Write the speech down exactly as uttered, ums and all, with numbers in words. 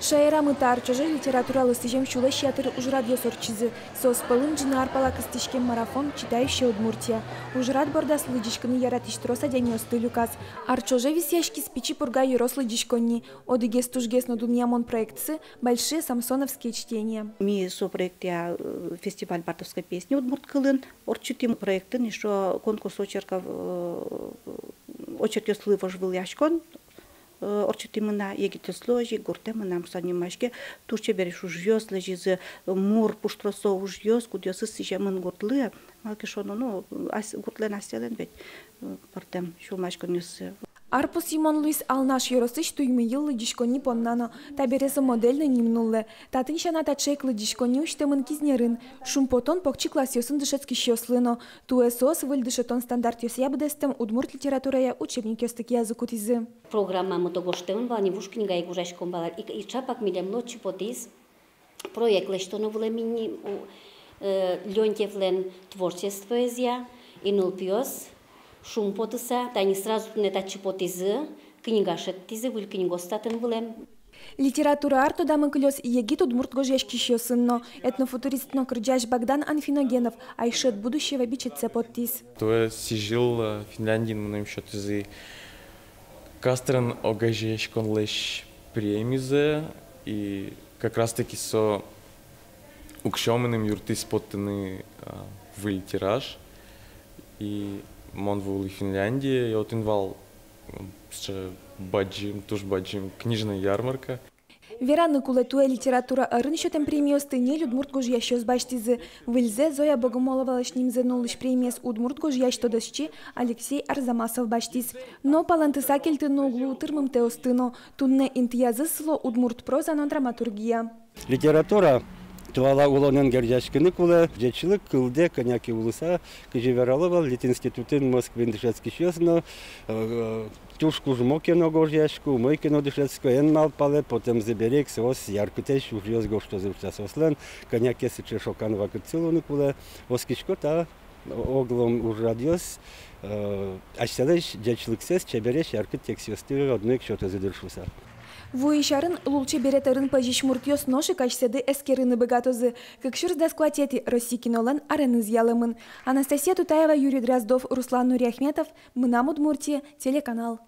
Шаерамы та ар ӵоже литературалы сӥзем сюлэсь ятыр ужрадъёс ортчизы. Соос пӧлын ӝыны ар пала кыстӥськем марафон «Читающая Удмуртия». Ужрад бордаз лыдӟиськыны яратӥсь трос адямиосты люказ. Ар ӵоже висъяськиз Пичи Пурга ёрос лыдӟиськонни. Одӥгез тужгес но дунъямон проектсы — «Большие самсоновские чтения». Ми со проектъя, э, фестиваль мартовской песни удмурт кылын ортчытӥм. Проектын ещё конкурс очерков, э, очеркъёслы вожвылъяськон, э, ортчытӥмы на, егитъёслы озьы ик, гуртэ мынам со нимаське. Туж чебересь ужъёс лэзизы, мур пуштросо ужъёс, кудъёсыз сӥземын гуртлы. Малы ке шуоно, ну, ас-, гуртлэн асьсэлэн ведь, э, пӧртэм сюлмаськонъёссы. Ар пусйымон луиз Алнаш ёросысь «Туймыйыл» лыдӟиськонни понна но. Табере со модельной ним нуллэ. Татын сяна таӵе ик лыдӟиськонни усьтэмын Кизнерын. Шумпотон покчи классъёсын дышетскисьёслы но. Туэ соос выль дышетон стандартъёсъя быдэстэм удмурт литературая учебникъёсты киязы кутӥзы. Программамы то гожтэмын вал ни, вуж книга ик гожъяськом вал, и, и чапак милемлы отчы потӥз проект лэсьтоно вылэм ини, у, э, Леонтьевлэн творчествоезъя, и нылпиос шумпотыса, тани сразу туннэ татчы потӥзы, книга шедьтӥзы, выль книгаос татын вылэм. Литература ар тодамы кылёз егит удмурт гожъяськисьёсын но. Этнофутурист но кырӟась Богдан Анфиногенов «Айшет будущего» бичетсэ поттӥз. Туэ сӥзьыл, э, Финляндиын мыным сётӥзы Кастрен огазеяськонлэсь премизэ, и как раз-таки со уксё мыным юрттӥз поттыны, а, выль тираж. И мон вуылӥ Финляндие, и отын вал, м, сыӵе бадӟым, туж бадӟым книжной ярмарка. Вераны кулэ, туэ литература арын сётэм премиосты ньыль удмурт гожъясьёс басьтӥзы. Выльзэ, Зоя Богомоловалэсь нимзэ нуллӥсь премиез удмурт гожъясь тодосчи Алексей Арзамасов басьтӥз. Но палэнтыса кельтыны уг луы тырмымтэосты но. Туннэ интыязы сыло удмурт проза но драматургия. Литература туала улонэн герӟаськыны кулэ, ӟечлык кылдэ кӧня ке улыса. Кызьы верало вал Литинститутын Москваын дышетскисьёс но, э, туж кужмо ке но гожъясько, умой ке но дышетско, эн малпалэ, потэмзы бере ик соос яркытэсь ужъёс гожтозы шуыса. Соослэн кӧня ке сыӵе шокан вакытсы луыны кулэ. Оскисько, та огъя ужрадъёс, э, асьсэлэсь ӟечлыксэс, чебересь яркыт текстъёсты одно ик сётозы дыр шуыса. Вуись арын лулчеберет ӧрын пӧзись муртъёс нош ик асьсэды эскерыны быгатозы. Кык сюрс дас куатетӥ Россия кинолэн ареныз ялэмын. Анастасия Тутаева, Юрий Дроздов, Руслан Нуриахметов, «Мынам Удмуртие» телеканал.